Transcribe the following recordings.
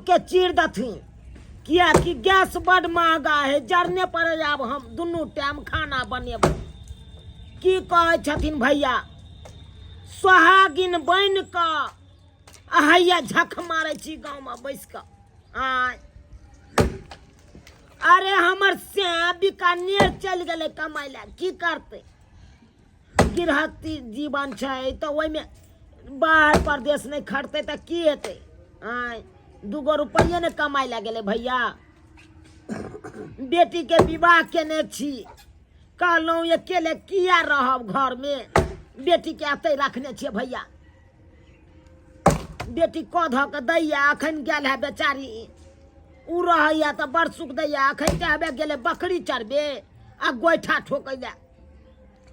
के चीर दथिन, किएकि गैस बड महगा है, जरने पर आब हम दुनू टाइम खाना बनेबै। की कहै छथिन भैया, सोहागिन बनि कऽ अहैया झख मारै छी गाँवमे बैस कऽ। आँय अरे हमर से बीकानेर चलि गेलै कमाइ लए, की करतै, गृहस्थी जीवन छै तऽ ओहिमे बाहर परदेश नहि खटतै तऽ की हेतै। आँय दूगो रुपैए ने कमाइ लए गेलै भैया। बेटीके विवाह केने छी, कहलहुँ अकेले किया रहब घरमे, बेटीके एतै रखने छियै भैया। बेटी कऽ धऽ कऽ दैया, अखन गेल है बेचारी, ओ रहैया तऽ बड़ सुख दैया। अखन तऽ हबे गेलै बकरी चरबे आ गोइठा ठोकै लए,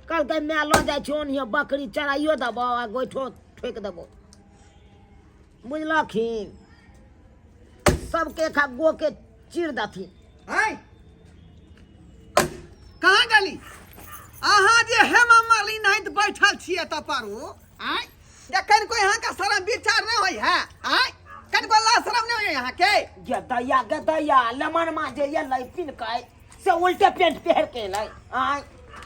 कहलकै माय लऽ जाइ छियौ ओनहियो बकरी चराइयो देबौ आ गोइठो ठोकि देबौ। बुझलखिन, सबके एक गो के चीर दथिन। आय कहाँ गेली अहाँ जे हेमा मालिनी नाहित बैठल छियै तऽ पारू? आय जखन कोई अहाँ के शरम विचार नहीं होई है, आय कनिको ला शरम नहीं होई अहाँ के? गे दैया, गे दैया, लेमन मा जे एलै पिनकै से उल्टे पेंट पहिर के एलै। आय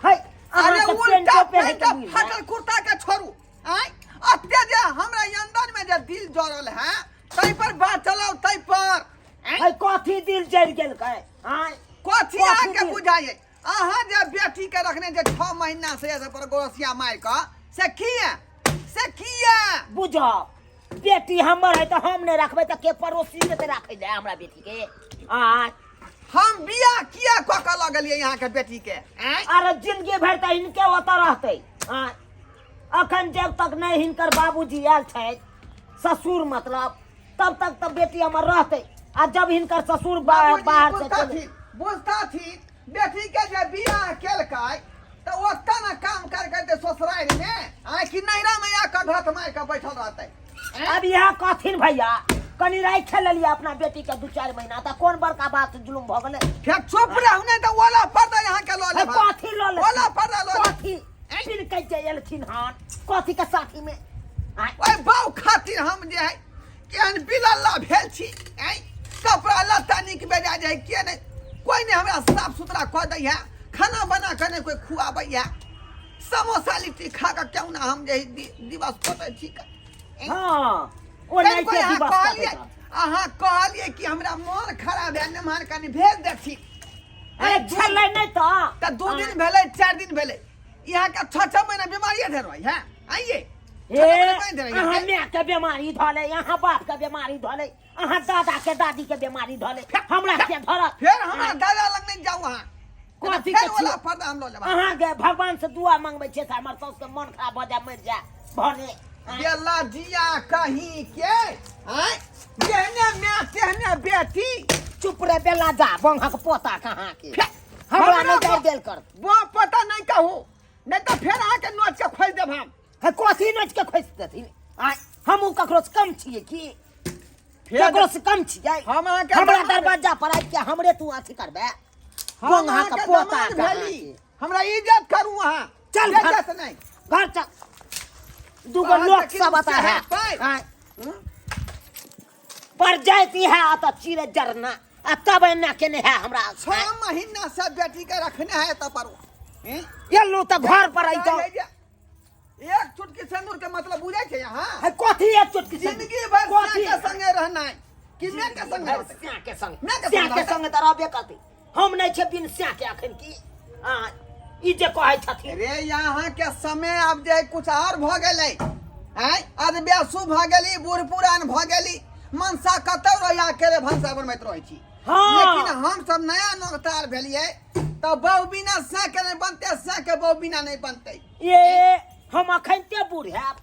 है अरे अहाँ के उल्टा पेंटो पहिर पेंट के बुझि फाटल कुर्ता के छोड़ू। आय अते जे हमरा अंदर में जे दिल जरल है तै पर बात चलाओ, तै पर। आँय? है कथी दिल जरि गेल कै? आय कथी कथी अहाँ के दिल? बुझाइए? अहाँ जे बेटी के रखने जे 6 महीना से ऐसे पर गोरसिया मार के, से किया, से किया? बुझो बेटी हमर है तऽ हम नहि रखबै तऽ के पड़ोसी जेतै राखै लए हमरा बेटी के? आय हम बियाह किया कऽ के लऽ गेलियै यहाँ के बेटी के? आँय? अरे जिंदगी भरि तऽ हिनके ओतऽ रहतै। आय अखन जब तक नहि हिनकर बाबूजी आयल छथि, ससुर मतलब, तब तक तऽ बेटी हमर रहतै। आ जब हिनकर ससुर बाबूजी बाहर से चलि बुझताथिन, बुझताथिन बेटी के जे बियाह केलकै तऽ ओतऽ ने काम कर करते ससुरारि मे, आँय कि नैहरा मे आके घत मारि के बैठल रहतै? अब इएह कहथिन भैया, कनि राखि लेलियै अपना बेटी के 2-4 महीना तऽ कोन बड़का बात जुलुम भऽ गेलै? फेर चुप रहू, नहि तऽ ओला पर्दा यहाँ के लऽ लेब। कथी लऽ लेब? ओला पर्दा लऽ लेब। कथी पिनकै जे एलखिन हन कथी के साथी में? आँय? ओहि बाउ खातिर हम जे है केहन बिलल्ला भेल छी। आँय कपड़ा लत्ता नीक बेजा जे है के नहि कोइ नहि हमरा साफ सुथरा कऽ दै है, खाना बना कऽ नहि कोइ खुआबै है, समोसा लिट्टी खा कऽ केहुना हम जे है दिवस कटै छी। हँ, ओ नहि कोइ के अहाँ दिवस कहलियै, कटैत रहत। अहाँ कहलियै कि हमरा मोन खराब है, नमहर कनि भेज देथिन। अरे छलै नहि तऽ तऽ 2 दिन भेलै, 4 दिन भेलै, यहाँ के 6-6 महीना बीमारी धर रही है। आइए ए, अहाँ माय के बीमारी धले, अहाँ बाप के बीमारी धले, अहाँ दादा के दादी के बीमारी धले, हमरा के धरत? फेर हमरा दादा लग नहीं जाऊ अहाँ। कथी फेर के वाला छियै? पर्दा हम लऽ लेब। अहाँ के भगवान से दुआ मंगबै छियै से हमर साउस के मन खराब भऽ जाय, मरि जाय भने। बेला जिया कहीं के, आँय जेहने माय तेहने बेटी। चुप रे बेला जा, बंहक पोता कहाँ के, हमरा नहि जाय देल कर। बा पता नहीं कहू, नहीं तऽ फेर अहाँके नोच के खोजि देब हम। है कथी नोच के खोजि देथिन? आँय हमहूँ ककरो से कम छियै की? फेर ककरो से कम छियै? हम अहाँके हमरा दमाद- दरवाजा पर आबि के हमरे तू अथी करबे? हम बंहा अहाँके के पोता दमाद कहाँ भेली। के? हमरा इज्जत करू अहाँ। चल घर। बेइज्जत नहीं। घर चल, दूगो बाहर लोक तक सब आता है। पाइ। आँय। पर जाती है आ तऽ चिड़ै जरना आ तब एना केने है हमरा। 6 महीना से बेटी के रखने है तऽ पर एलू तऽ घर पर अइतौ। एक चुटकी सिंदूर के मतलब बुझै छै अहाँ? है कथी एक चुटकी सिंदूर? जिंदगी भर कथी? के संगे रहनाइ कि मैं के संगे रहतै? स्या के संग, मैं के स्या संग के रहतै? संग तऽ रहबे करतै, हम नहि छै बिन स्या के अखन की। आ ई जे कहै छथिन रे यहाँ के समय आब जे कुछ और भऽ गेलै। आँय अधब्यासु भऽ गेली, बूढ़ पुरान भऽ गेली, मनसा कतौ रहिया अकेले भनसा बनबैत रहै छी। हाँ। लेकिन हम सब नया नौकतार भेलियै तऽ बहु बिना सै के नहि बनतै, सै के बहु बिना नहि बनतै। ए हम अखन ते बूढ़ हैब,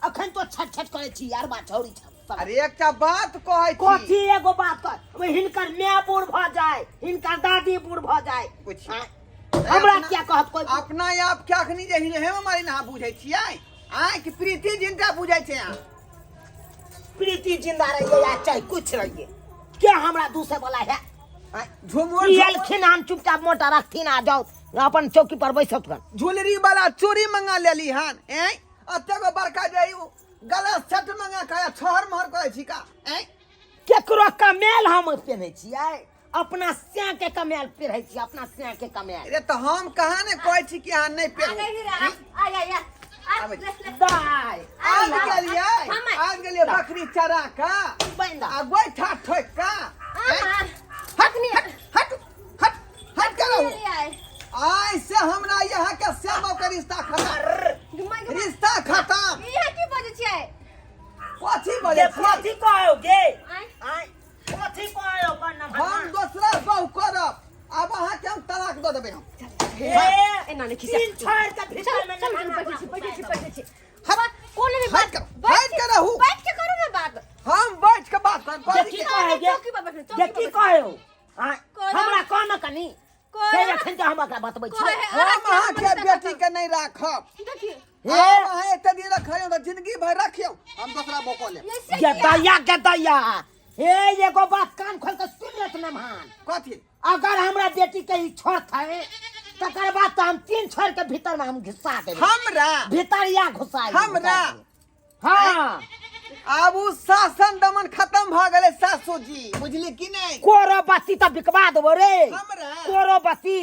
अखन तो छट छट करै छी यार बा छौरी छप। अरे एकटा बात कहै छी। कथी एगो बात कह? ओय हिनकर माय बूढ़ भऽ जाय, हिनकर दादी बूढ़ भऽ जाय, कुछ। आँय, हमरा क्या कहत कोइ? अपना आप के अखनी जे हेमा मालिनी अहाँ बुझै छियै, आँय कि प्रीति जिंदा बुझै छै अहाँ? प्रीति जिंदा रहिए या चाहे कुछ रहिए, क्या हमरा दूसरे वाला है? आँय, झुमुर ई एलखिन हन, चुपचाप मोटा रखथिन आ जाओ अपन चौकी पर बैसत हन। झुलरी वाला चूड़ी मंगा लेली हन। ऐं एते गो बड़का जे उ गला सेट मंगा के छहर महर करै छी का? ऐं केकरो कमेल हम पेन्है छियै अपना स्या के कमेल पेन्है छियै अपना स्या के कमेल अरे तऽ हम कहाँ ने कहै छी कि अहाँ नहि आ पेरू गई रे, आ आ आ आ आ आबै। ले ले दाय आबि गेलियै हम आबि गेलियै बकरी चरा कऽ बन्द आ गोइठा ठोकि कऽ आ हट हट हट हट हट के रहू आए आइ से हमरा यहाँ के श्यामो के रिश्ता खत्म घुमाई घुमाई रिश्ता खत्म इहा की बजै छियै कथी बजै गे छियै कथी कहो गे आँय आँय कथी कहो बन हम दोसरा बहु करब आब अहाँके हम तलाक दऽ देबै हम ए एना नहि खिसा तीन छोड़ के भीतर में चल चल बैठे छी बैठे छी बैठे छी हट कोनो भी हट बात के हट के रहू बैठ के करू ना बात हम बैठ के बात करब जे की कहे गे चौकी पर बैठू, चौकी जे पर की बैठू। कहो आँय कोना- हमरा कह न कनी कोना- से अखन के हम एकरा बतबै छी कोहे- हम अहाँके बेटी के नहीं राखब देखिए हम अहाँ एते दिन रखियौ तऽ जिंदगी भरि रखियौ हम दोसरा मौको लेब ऐसे गे किया? दैया गे दैया हे एगो बात कान खोल के सुन लेत नमहान कथी अगर हमरा बेटी के ई छोड़तै तकर बाद तऽ हम तीन छोड़ के भीतर में हम घुसा देबै हमरा भीतर या घुसा हमरा? हाँ आब उ शासन दमन खत्म भऽ गेलै सासू जी बुझली कि नहि कोरो बत्ती तऽ बिकवा देबो रे हमरा? कोरो बत्ती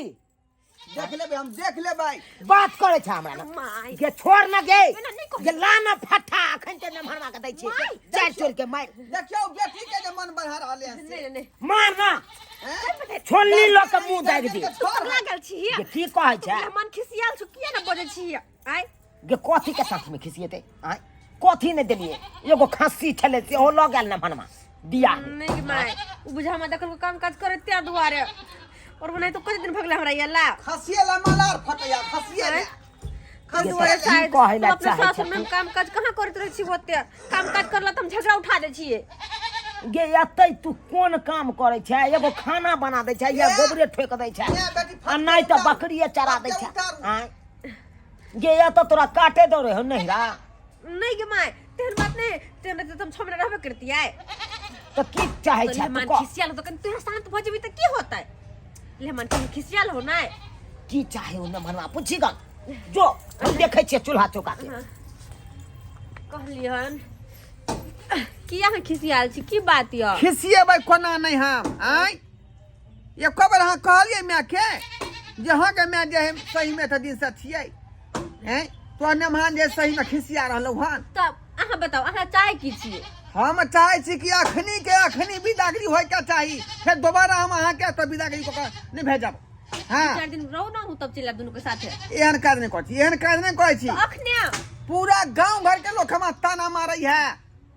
देख लेबै हम देख लेबै बात करे छै हमरा ना माय गे छोड़ न गे एना नहि कहै। गे ला न फट्ठा अखन ते नमहरवा के दै छै माय, चारि चोर के मार देखियौ बेटी के जे मन बढ़ा रहल है से नहीं नहीं मार ना हैं? छोलनी लऽ के मुंह दागि दे तू पगला गेल छी गे की कहै छै मन खिसियाल छु किया ना बजै छी आय गे कथी के साथ में खिसिएते आय कथी नहि देलिए एगो खस्सी छलै सेहो लऽ गेल नमहरमा बियाह में। नहीं कि माय उ बुझा हमरा देखल काम काज करे त्या दुआरे और वो नहीं तो कते दिन भगला हमरा ये ला खसिए ला मलार फटैया खसिए ला आँय? खसिए ये ला तऽ की कहै ला हम अपना चाहै सासुर में छथिन काम काज कहाँ करैत रहै छी ओते काम काज करला तऽ हम झगड़ा उठा दै छियै गे एतै तू कोन काम करै छै एगो खाना बना दै छै या ए, गोबरे ठोकि दै छै ए, बेटी, आ नहि तऽ उतारू। बकरिए चरा दै छै उतारू। आँय गे एतऽ तोरा काटे दौ रहे हो नहिरा नहीं गे माय तेहन बात नहीं तेहन रहते तऽ हम 6 महीना रहबे करतियै तऽ की चाहै तो छै तू लेहमान कह खिसियाल हो तो कनि तू शांत भऽ जेबही तऽ की होतै लेहमान कनि खिसियाल हो नहि की चाहे ओ नमहरवा पूछी गन जो हम देखै छियै चूल्हा चौका के कहलियन की अहाँ खिसियाल छी की बात यऽ खिसिएबै कोना नहि हम आँय एको बेर अहाँ कहलियै मायके जे अहाँके माय जे है सहीमे तऽ दिनसँ छियै हैं तोहर नमहान जे सहीमे खिसिया रहलहुँ हन तब अहाँ बताउ अहाँ चाहै की छियै हम चाहै छी कि अखनी के अखनी बिदागरी होइके चाही फेर दोबारा हम अहाँके एतऽ बिदागरी कऽ कऽ नहि भेजब हँ 4 दिन रहू ना हूँ तब चलि आयब दुनू के साथे एहन काज नहि करै छी एहन काज नहि करै छी अखने पूरा गाँव घर के लोग हमरा ताना मारै है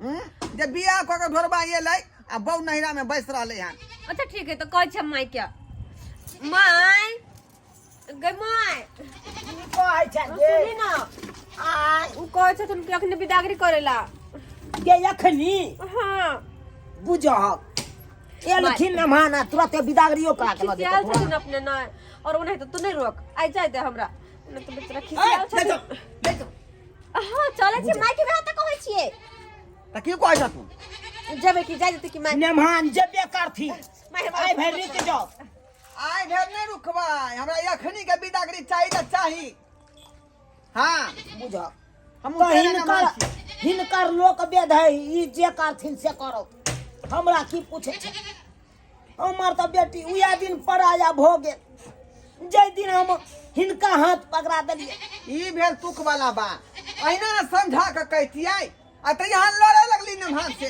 हूँ? जे बियाह कऽ के ढोरबा एलै आ बहु नैहरा में बैस रहलै हन अच्छा ठीक है तो कहै छी हम माय के माय गै माय की कहै छै गे सुनी ना आय उ कहै छथुन कि अखने बिदागरी करेला गे अखनी हाँ बुझहक एलखिन नमहाना तुरते बिदागरियो करा के लऽ खिसियाल जेतौ छथिन अपने नहि और ओनाहि तऽ तू नहि रोक आइ जाय दे हमरा नहि तऽ बेचारा खिसियाल ले छथिन जाओ, ले जाओ। हाँ चलै छी माय के वएह तऽ कहै छियै तऽ की कहै छथुन जेबै कि जाय देतै कि माय नेमहान जेबे करथिन माय हमरा आइ भरि रुकि जाओ आइ भरि नहि रुकबै हमरा अखनी के बिदागरी चाही तऽ चाही हाँ बुझह हम तऽ हिनकर हिनकर लोक वेद है ई जे करथिन से करो हमरा की पूछे छै हमर तऽ बेटी उएह दिन पराया भऽ गेल जाहि दिन हम हिनका हाथ पकड़ा देलियै ई भेल तुक वाला बात अहिना ने समझा के कहितियै आ तऽ यहाँ लड़े लगली नमहान से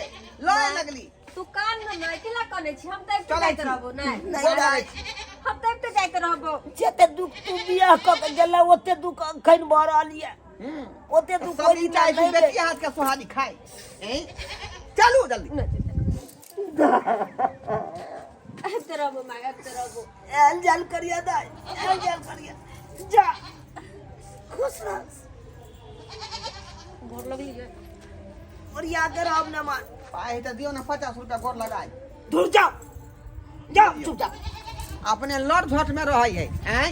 लड़े लगली तू कान न माय केला कने छी हम तऽ चलै जाइत छी। रहबो नहि नहि जाबै छी। हम तऽ आबिते जाइत रहबो जते दुख तू बियाह कऽ के गेलै ओते दुख अखन भऽ रहल यऽ ओते दुख सब ओहि दिन दिना चाहै छी नहि बेटी भेल। हाथ के सोहारी खाय हैं? चलू जल्दी नहि आबिते रहबो माय आबिते रहबो आयल जायल करिया दाइ आयल जायल करिया जा खुश रह गोर लगलियै ओरिया के रहब न मान पाइ तऽ दियौ ने 50 रुपया गोर लगाय दूर जाओ जाओ चुप जाओ अपने लड़ झट में रहै है आँय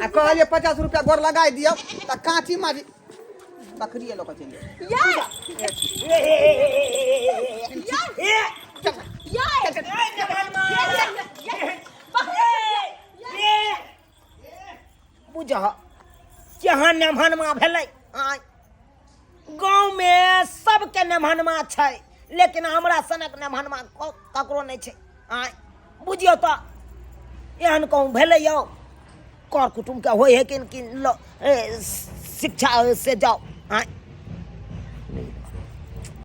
आ कहलियै 50 रुपया गोर लगाय दियौ तऽ काँची मारी बकरिए लऽ कऽ चलि जाउ यार ए ए ए ए यार बुझह केहन नेमहनमा भेलै आँय गाँवमे सबके नेमहनमा छै लेकिन हमरा सनक नेभनमा ककरो नहि छै। आँय बुझियौ तऽ एहन कहूँ भेलै यौ कर कुटुम्बके होइ है कि शिक्षा से जाउ। आँय